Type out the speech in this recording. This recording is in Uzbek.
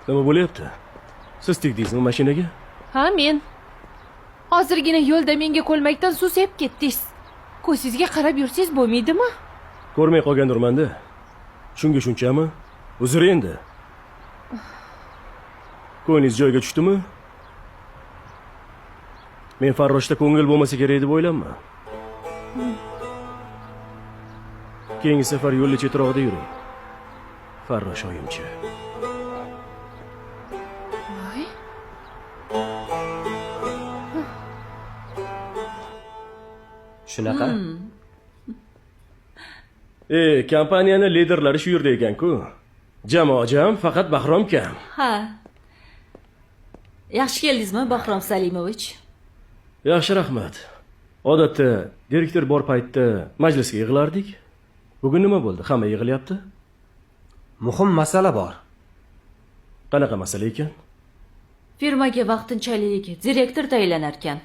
Nima bo'lyapti? Siz tegdingizmi mashinaga? Ha, men. Hozirgina yo'lda menga ko'lmakdan suv sepib ketdingiz. Ko'zingizga qarab yursangiz bo'lmaydimi? Ko'rmay qolgandirman-da. Shunga shunchami? Uzr endi. Ko'nglingiz joyiga tushdimi? Men farroshda ko'ngil bo'lmasa kerak deb o'ylanma. Keyingi safar yo'lni chetrog'ida yuring. Farrosh oyimchi. Voy. Shunaqa? Kompaniyani liderlari shu yerda ekan-ku. Jamoa jam, faqat Bahrom kam. Ha. Yaxshi keldingizmi, Bahrom Salimovich? Yaxshi, rahmat. Odatda direktor bor paytda majlisga yig'ilardik. Bugun nima bo'ldi? Hamma yig'ilyapti. Muhim masala bor. Qanaqa masala ekan? Firmaga vaqtinchalik direktor tayinlanar ekan.